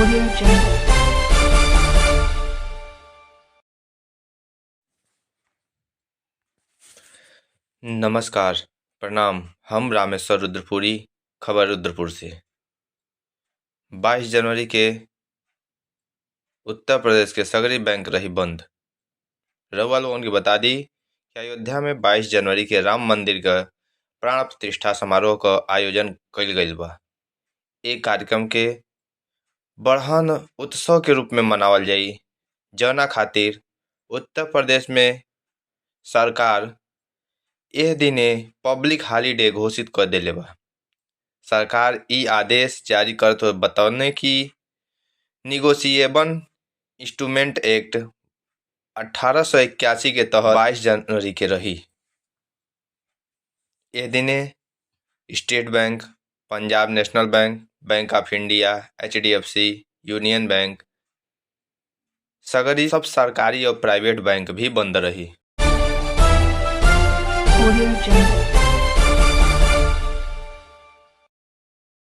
Audio Jungle. नमस्कार, प्रणाम। हम रामेश्वर रुद्रपुरी, खबर रुद्रपुर से। 22 जनवरी के उत्तर प्रदेश के सगरी बैंक रही बंद। रउआ लोगन के बता दी कि अयोध्या में 22 जनवरी के राम मंदिर क प्राण प्रतिष्ठा समारोह क आयोजन कईल गईल बा। ए कार्यक्रम के बड़हन उत्सव के रूप में मनावल जाई, जवना खातिर उत्तर प्रदेश में सरकार एह दिने पब्लिक हॉलिडे घोषित क देले बा। सरकार इ आदेश जारी करत हुए बतौने कि निगोशिएबल इंस्ट्रूमेंट एक्ट 1881 के तहत 22 जनवरी के रही। एह दिने State Bank, Punjab National Bank, Bank of India, HDFC, Union Bank सगरी सब सरकारी और प्राइवेट बैंक भी बंद रही। Audio Jungle.